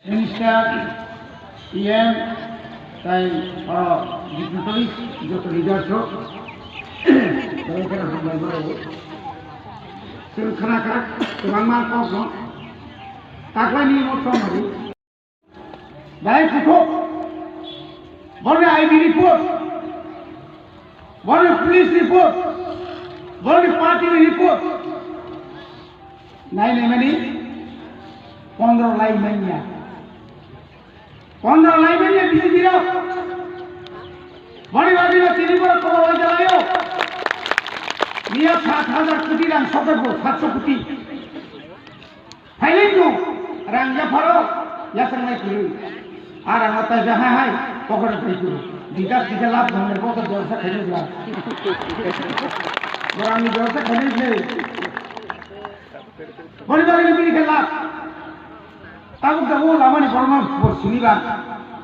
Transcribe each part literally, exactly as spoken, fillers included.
Minister, E M, tai oro dignitaries, joto leaders rok, belai kheno hambai bai. Chwng khna kha, kwbangma kok no taklai ni mo tong mani. Belai kuthuk, borni I B report, borni police report, borni party ni report. Nai nai mani pondro lai manya. Pondro lai manya B J P rok. Boni bagwi no tini borok kobo lai jalaio. Miya sat hajar koti rang soket bo, satso koti. Phailai tu rang yapharo yasang nai kuru. Ar ang ta ja hai hai pokora thai kuru. Bikas dikhe lab bhang le boto dorsa khaini bla. Borang ni dorsa khaini bla. Boni bagwi no bini khe lab. Tabuk tabuk lamani borokno bo siniba.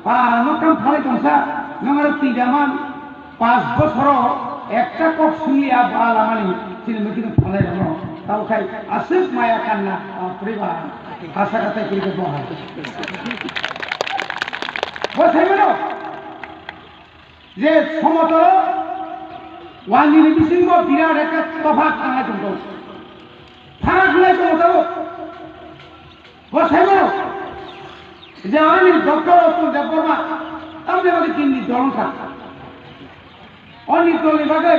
Ba, no kam phalai tongsa, nang aro twi jaman, pas bosoro ekta kok siniya ba lamani chini meeting phalai rokno. Tabuk khai aswk maya kanna, bapre ba, asa katai kiri khe bo hai. Bo sai mano, je somotoro wanjini bisingo birat ekta topha thanglai tongkho. Pharak lai tongo tabuk. Bo saimano je ani Doctor Atul Debbarma tamni bagwi tinni dol wngkha. Oni dolni bagwi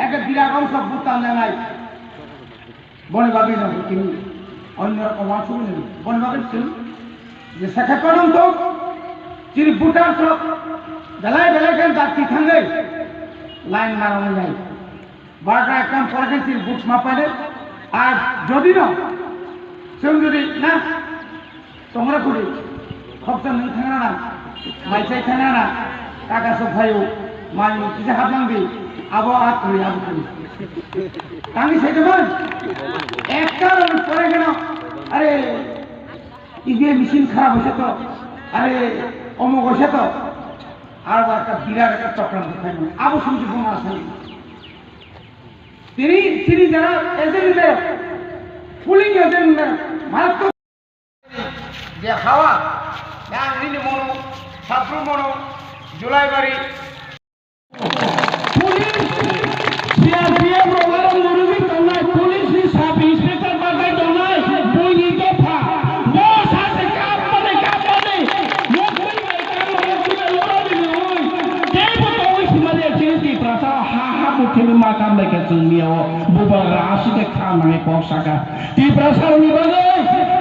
ekta birat ongsa buta nanai. Boni bagwi no tini onno rokom wansugwi nini. Boni bagwi chwng je sakha panong tong chini voters rok belai belai khe dakti thangwi line marangwi nai. Barata ekdom pore khe chini vote ma painai. Ar jodi no chwng jodi na tongra khuri khoksa nung thangna na, mai chai thangna na, kaka sok phaio, mai kisa haplang di, abo a khuri abo khuri. Tangwi sai tongmani ekta rok pore khe no, are, E V M machine kharap hoise to, are, omok hoise to, aro ekta birat ekta chokranto khaimani, abo sumsi buma asani. Tini, tini jara agent ni nayo, polling agent ni nayo, marattok. Je hawa, yang nini mono, Sapru mono, Julaibari. Police, C R P F rok aro murugwi tongnai, police ni sub inspector bagwi tongnai, buini dopha. Bo sachi kapmani, kapmani. Mukhui bai kamo, mukhui bai lorani nungwi. Teibo tongwi simaliya chini Tiprasa ha ha muthimwi ma kam bai khe chwng miyao. Bubagra aswk khe kha nangwi kok saka. Tiprasarokni bagwi,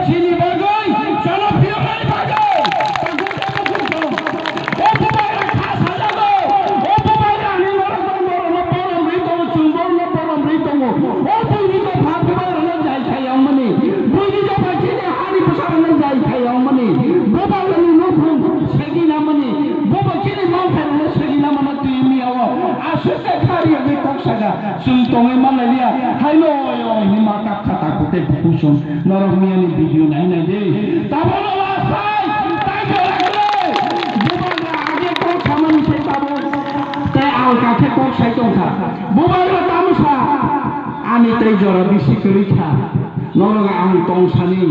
chini bagwi, jono phiyoknani bagwi. O Bubagra kha sajago, o Bubagra ni norok norokno borom ri tongo, chwng borokno borom ri tongo. O buini dopha Bubagrano jai khai yangmani, buini dopha chini hani bwsarokno jai khai yangmani, Bubagrani nukhung segwi nangmani, Bubagra chini manthairokno segwi nangmano twi miyao. Aswk khe kha riyogwi kok saka. Chwng tongwi manlaiya, haino oi oi hinwi ma kap kha takhuk tei bukhuk chwng norok miyani video nai nai de. Tabukno last time, tai jora khe Bubagra age kok samani se tabuk tei alka khe kok sai tongkha. Bubagra tamo sa, ani tei jora bisi kwrwi kha. Norok ang tong sani.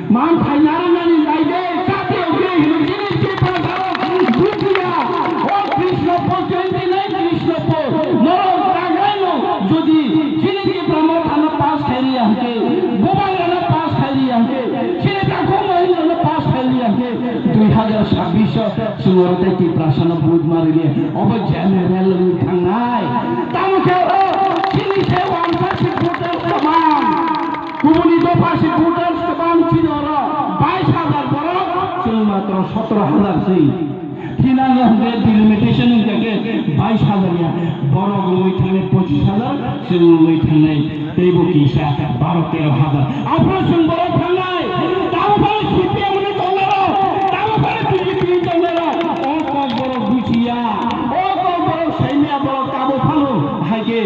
Manthai narwknani nai de, chati okhe hinwi chini Tiprasarok bujiya. O Krishnapur, twenty nine Krishnapur. Norok tagraino jodi chini Tipra Mothano pass khai riya hwnkhe, Bubagrano pass khai riya hwnkhe, chini takhuk Mahindrano pass khai riya hwnkhe, dui hazar sabbish o chwng oro tei Tiprasano vote ma rwliya. Obo general wngwi thangnai. Tamo khe oro chini se wansa se voters kwbang. Kubuni dopha se voters kwbang chini oro bais hazar borok, chwng matro sotro hazar se. Thinani hwnkhe delimitation hwnkhe khe bais hazar ya, borok wngwi thangnai pochis hazar, chwng wngwi thangnai teibo kisa baro tero hazar. Aphuru chwng borok thangnai, tamo phano C P M ni tongnairok, tamo phano B J P ni tongnairok, o kok borok bujiya, o kok borok saimya borok tamo phano hai khe.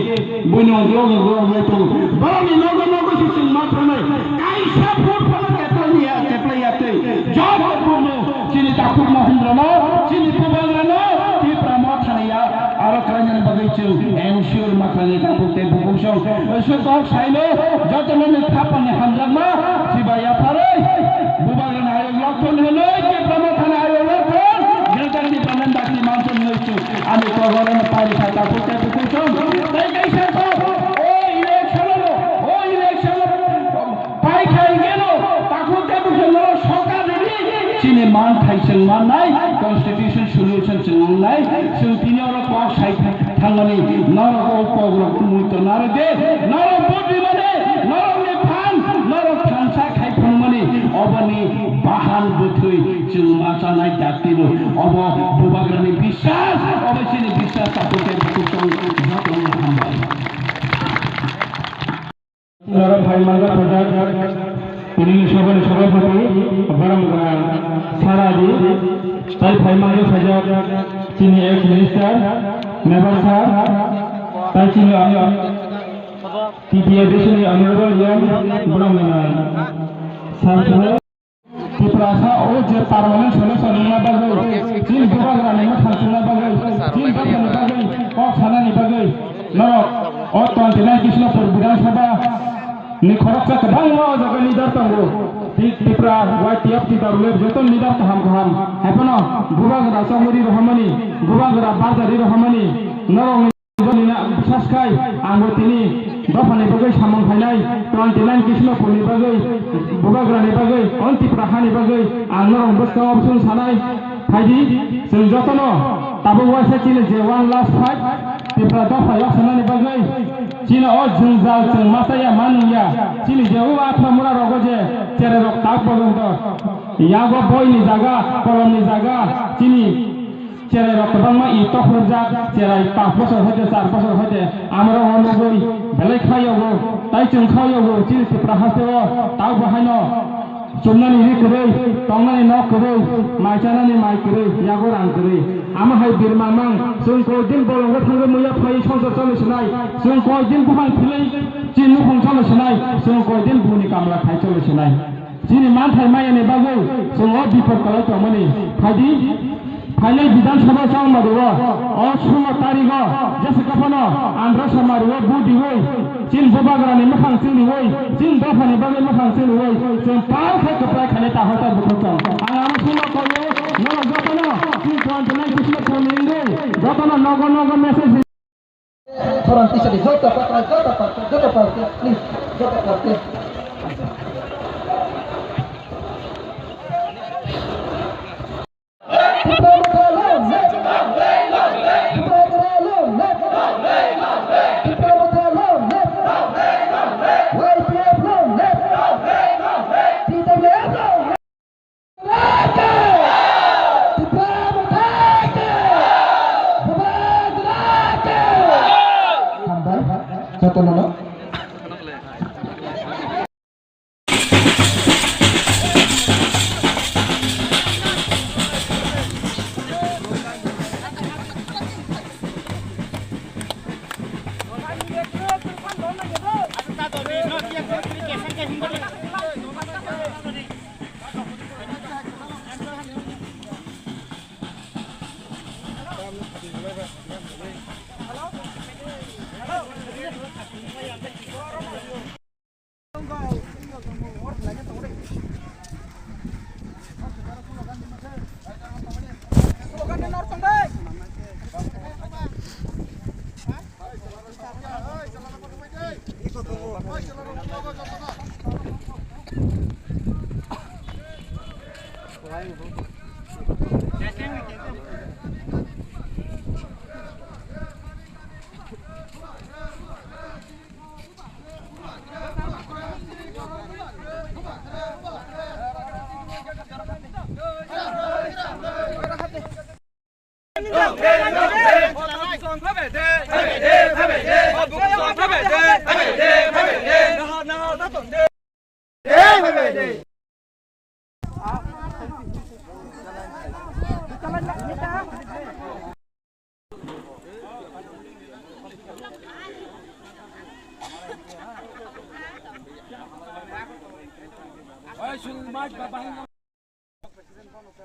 Buino logo logo lai tongo. Borokni nogo nogo se chwng ma thangnai. Kaisa vote phano keplai ya, keplai ya tei. Joto vote no chini takhuk Mahindrano, chini Bubagrano, Tipra Mothani ya. Aro khlainani bagwi chwng ensure ma khlainai takhuk tei bukhuk song. Iswk kok saino, jotono ni khapangni hamjakma, chiba yapharwi. Bubagrani ayuk lokthon hwnwi, Chini manthai chwng mannai, constitution solution chwng wngnai, chwng tini oro kok sai thangmani, norok o kok rok muitu narwk de, norok vote rimani, norok ni phan, norok thansa khai phunukmani, oboni bahan bwthwi chwng ma chanai dakti no, obo bubagrani biswas, obo chini biswas, tabuk khe bukhuk tong, jotono hambai. Norok phai mangkha sajak, tini sabani sabhapati, borok wngkha Sara di, tai phai mangkha sajak, chini ex minister, Mebar sir, tai chini T T A desini honorable young, borok wngkha Sir. Tiprasa o je permanent solution wngna bagwi, chini bubagrani mwkhang chwngna bagwi, chini dophani bagwi, kok sanani bagwi, norok o twenty nine Krishnapur Bidhan Sabha ni khoroksa kwbangma o jaga leader tongo. Ti-, Tipra Y T F Tipra Ruler joto leader kaham kaham. Haiphano bubagra chongmani rohormani, bubagra barjari rohormani, norok Nini na bisas khai, ang bo tini dophani bagwi samung phainai, twenty nine Krishnapurni bagwi, bubagrani bagwi, on Tipra hani bagwi, ang norok bwskang o bwswng sanai, phaidi, chwng jotono tabuk waisa chini je one last fight, Tipra dopha yok sanani bagwi, chini o jwngjal chwng masa ya ma nung ya, chini je o Athra mura rogo je cherai rok tak pojong to, yago boi ni jaga, kolom ni jaga, chini Cherai rok kwbangma i tokhorjak, cherai panch bosor hoite, char bosor hoite, amrok o nugwi belai kha yago, tai chwng kha yago, chini Tipra haste o, tak bo haino chumnani ri kwrwi, tongnani nok kwrwi, mai chanani mai kwrwi, yago rang kwrwi. Amo hai birmang mang, chwng koi din bolong o thangwi muya phai songsar choli sinai, chwng koi din buphang philwi chini nukhung choli sinai, chwng koi din buni kamla khai choli sinai. Chini manthai maya ni bagwi chwng o bipor kwlai tongmani. Phaidi, phainai Bidhan Sabha chongmari o, o sulo tarigo jesa kaphano Andhra Somari o vote riwi, chini bubagra ni mwkhang chwng riwi, chini dopha ni bagwi mwkhang chwng riwi, chwng pal khe kwplai khainai takhuk tai bukhuk chwng. Ang ano sulo koyo, norok jotono chini twenty nine Krishnapurni wngwi jotono nogo nogo message Khorang tisa di, joto party, joto party, joto party, please, joto party. Tipra Motha long live! Tipra Motha long live! Tipra Motha long live! Y P F long live! T W F long live! Hambai, jotono no.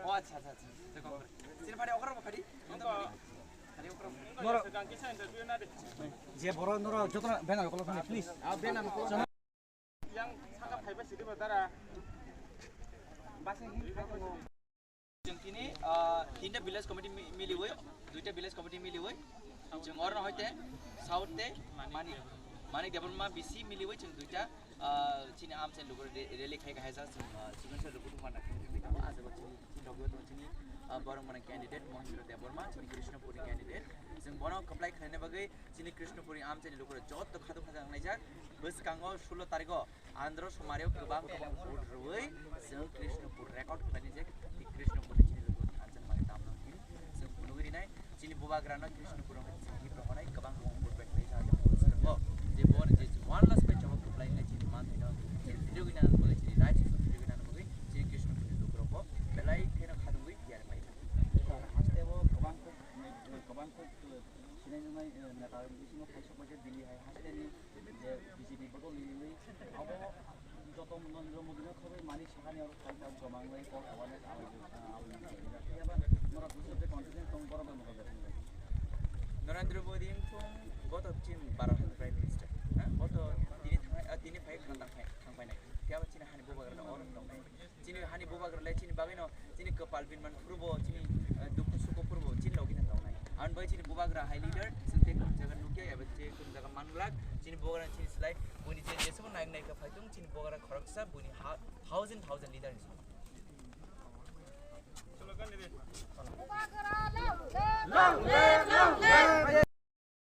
O acha, acha, acha. Sini padi okra padi. Noro je boro noro joto banner okolo phani, please. Yang saka phaiba sidi ba dara. Chwng tini, ah, tinta village committee mi-, miliwi, duita village committee miliwi, chwng orno hoite South te Manik, Manik Debbarma B C miliwi chwng duita, ah, chini amchai lugur re-, rally khai khai jak chwng, ah, chwng se lugur mana khai khai jak. Borok mani candidate Mohindra Debbarma, chini Krishnapurni candidate. Chwng bono kwplai khlaina bagwi chini Krishnapurni amchaini lukurok joto khaduk khajak wnglaijak. Bwskango sulo tariko Andhra Somari o kwbang kwbang vote rwui chwng Krishnapur record khlainai je, Krishnapur ni chini lukurok thansa mani tamno hin chwng phunugwi rinai. Chini bubagrano Krishnapur o chini rohornai kwbang kwbang vote bai khlai jagwi tongo. Je bo je one last page o kwplai nai chini manthai no chini phirogwi nang bagwi, chini right side o phirogwi nang bagwi chini Krishnapur ni lukurok bo belai kheno khadungwi tiyar bai. Haste o kwbang kuk, kwbang kuk sinai nai neta bisingo khaisok bai khe Delhi hai haste ni je B J P bodol ni abo joto Narendra Modi no khoboi mani sakani aro khaika kwbang lai kok awareness awareness awareness. Phiya ba norok bujo je confidence tong borok bai mokol. Narendra Modi wngthung boto chini Bharat ni Prime Minister. Ha? Boto tini thang, ah, tini phai khantang phai thang phai nai. Phiya ba chini hani bubagra no oro tong nai. Chini hani bubagra le chini bagwi no chini kwpal bin man phuru bo chini, eh, dukhu sukhu phuru bo chini logi na tong nai. Ang bai chini bubagra hai leader sing te kum jaga nukya eba je kum jaga man glak chini bubagra chini slai buni je je sabo nai nai ka phai tung chini bubagra khoroksa buni ha-, thousand thousand leader ni sabo. Bubagra long live! Long live, long live!